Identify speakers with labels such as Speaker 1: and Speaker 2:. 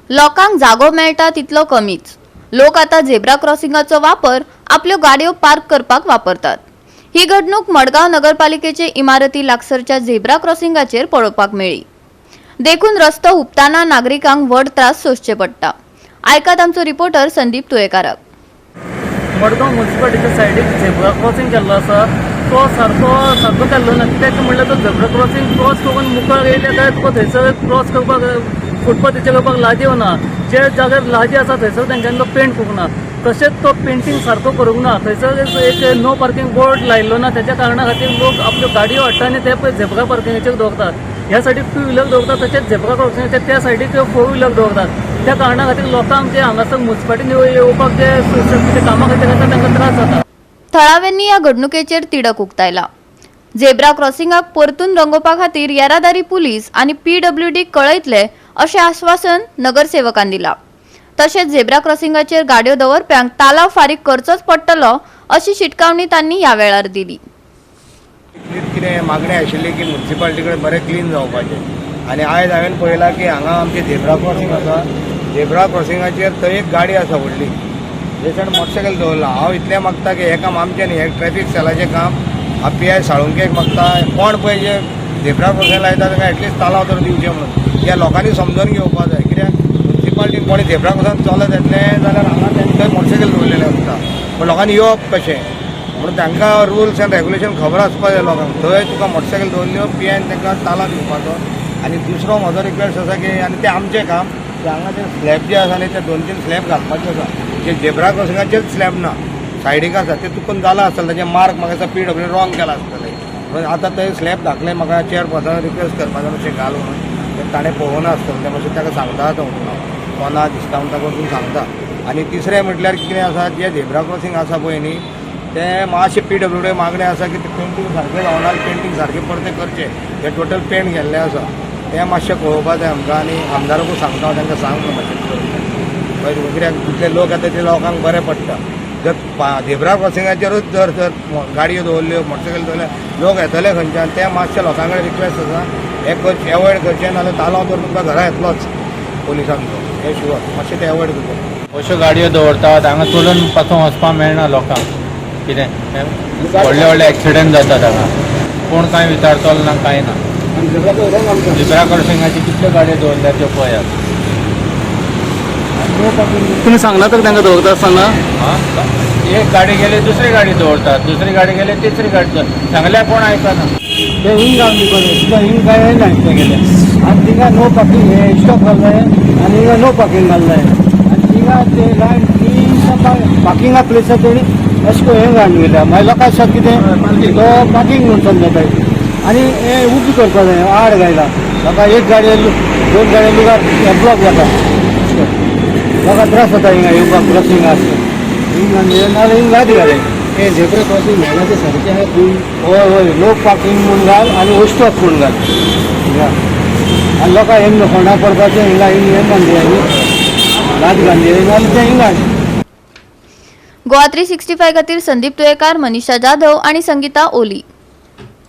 Speaker 1: लोकांक जागो मेळटा तितलो कमीच. लोक आतां झेब्रा क्रॉसिंगाचो वापर आपल्यो गाडयो पार्क करपाक वापरतात. ही घडणूक मडगांव नगरपालिकेचे इमारती लागसरच्या झेब्रा क्रॉसिंगाचेर पळोवपाक मेळ्ळी. देखून रस्तो हुपताना नागरिकांक व्हड त्रास सोंसचे पडटा. आयकात आमचो रिपोर्टर संदीप तुयेकाराक.
Speaker 2: मडगांव मुन्सिपालिटीच्या सायडीक झेब्रा क्रॉसिंग केल्लो आसा, तो सारको सारको केल्लो ना. कित्याक म्हणल्यार तो झेब्रा क्रॉसिंग क्रॉस करून मुखार येयले काय तुका थंयसर क्रॉस करपाक फुटपाथीचेर करपाक लादयो ना. जे जाग्यार लादी आसा थंयसर तेंच्यांनी तो पेंट करूंक ना. तशेंच तो पेंटींग सारको करूंक ना. थंयसर एक नो पार्किंग बोर्ड लायिल्लो ना. तेच्या कारणा खातीर लोक आपल्यो गाडयो हाडटा आनी ते पळय झेब्रा पार्किंगाचेर दवरतात. ह्या सायडीक टू व्हिलर दवरतात, तशेंच झेब्रा क्रॉसिंगाच्या त्या सायडीक फोर व्हिलर दवरतात. त्या कारणा खातीर लोकांक जे हांगासर मुन्सिपालिटीन येवपाक जे कितें कामा खातीर येता तांकां त्रास जाता.
Speaker 1: थळाव्यांनी ह्या घडणुकेचेर तिडक उक्तायला. झेब्रा क्रॉसिंगाक परतून रंगोवपा खातीर येरादारी पुलीस आनी पीडब्ल्यूडीक कळयतले अशें आश्वासन नगरसेवकान दिला. तशेंच झेब्रा क्रॉसिंगाचेर गाडयो दवरप्यांक तालाव फारीक करचोच पडटलो अशी शिटकावणी तांणी ह्या वेळार दिली.
Speaker 3: इतलीच कितें मागणी आशिल्ली की मुन्सिपालिटी कडेन बरें क्लीन जावपाचें. आनी आयज हांवें पळयलां की हांगा आमचें झेब्रा क्रॉसिंग आसा. झेब्रा क्रॉसिंगाचेर थंय एक गाडी आसा व्हडली, थंयसर मोटरसायकल दवरला. हांव इतलें मागता की हें काम आमचें न्ही, हें ट्रॅफीक सेलाचें काम. हांव पी I साळुंकेक मागता, कोण पळय जे झेब्रा क्रॉसिंग लायता तांकां एटलिस्ट तालाव तर दिवचें म्हणून. कित्याक लोकांनी समजून घेवपा जाय. कित्याक मुन्सिपालिटीन कोणी झेब्रा क्रॉसिंग चलत येतलें जाल्यार हांगा तेंचे थंय मोटरसायकल दवरलेले आसता, पूण लोकांनी येवप कशें? म्हणून तांकां रुल्स एंड रेगुलेशन खबर आसपा जाय लोकांक. थंय तुका मोटरसायकल दवरल्यो, पी आयन तांकां तालाव दिवपाचो. आनी दुसरो म्हजो रिक्वेस्ट आसा की, आनी तें आमचें काम की हांगा ते स्लॅब जे आसा न्ही, ते दोन तीन स्लॅब घालपाचे आसा. जे झेब्रा क्रॉसिंगाचेच स्लॅब ना, सायडीक आसा, ते चुकून जालां आसतलें. ताजें मार्क म्हाका दिसता पी डब्ल्यू रॉंग केलां आसतलें. म्हणून आतां ते स्लॅब धाकले म्हाका चेअरपर्सनाक रिक्वेस्ट करपाचें, मातशें घाल म्हणून. ते ताणें पळोवना आसतलें, तें मातशें ताका सांगता आतां म्हणून हांव तो ना दिसता म्हणून ताका वचून सांगता. आनी तिसरें म्हटल्यार कितें आसा, जे झेब्रा क्रॉसिंग आसा पळय न्ही, तें मातशें पी डब्ल्यू डी मागणें आसा की तें पेंटींग सारकें जावना, पेंटींग सारकें परतें करचें. तें टोटल पेंट गेल्लें आसा, तें मातशें पळोवपा जाय आमकां. आनी आमदाराकूय सांगता हांव, तांकां सांग म्हणून मातशें करूंक. कित्याक जितले लोक येता ते लोकांक बरें पडटा. जर झेब्रा क्रॉसिंगाचेरूच जर जर गाडयो दवरल्यो, मोटरसायकल दवरल्यो, लोक येतले खंयच्यान? तें मातशें लोकां कडेन रिक्वेस्ट आसा, हें करचें, एवॉयड करचें, नाजाल्यार तालांव तर तुमकां घरा येतलोच पोलिसांचो, हें शुअर. मातशें तें एवॉयड करचें.
Speaker 4: अश्यो गाडयो दवरतात हांगा, चलून पासून वचपाक मेळना लोकांक. कितें हे व्हडले व्हडले एक्सिडंट जातात हांगा. कोण कांय विचारतलो ना, कांय ना. झिब्रा क्रॉसिंगाची कितल्यो गाडयो दवरल्या त्यो पळयात.
Speaker 2: तुमी सांगला तर तांकां दवरता आसतना?
Speaker 4: आं, एक गाडी गेली दुसरी गाडी दवरतात, दुसरी गाडी गेली तिसरी गाडी दवर. सांगल्यार कोण आयकना.
Speaker 5: ते हिंग घालून तुका हिंग काय ना तेगेले. आनी थिंगा नो पार्किंग हे स्टॉप घाललाय आनी हिंगा नो पार्किंग घाललाय. आनी थिंगा ते लायन ती पार्किंगा प्लेस आसा, तेणी अशें करून हें घालून वयल्या. मागीर लोकांक दिसता कितें तो पार्किंग म्हूण समजता. आनी हें उबी करपा जाय, आड घायला. लोकां एक गाडी दोन गाडी लुगार ब्लॉक जाता अशें करून. लोकांक त्रास जाता हिंगा येवपाक. क्रॉसिंग आसा हिंग नाजाल्यार हिंग गाडी घालय.
Speaker 6: हे झेब्रा क्रॉसिंग घाला ते सारखे आहा पूण.
Speaker 5: हय हय, नो पार्किंग म्हूण घाल आनी स्टॉप म्हूण घाल हिंगा. आनी लोकांक हें फोंडा पडपाचें. हिंगा हिंग हें बांदले आनी लात घातली नाल्यार तें हिंगा.
Speaker 1: गोवा 365 खातीर संदीप तुयेकार, मनीषा जाधव आणि संगीता ओली.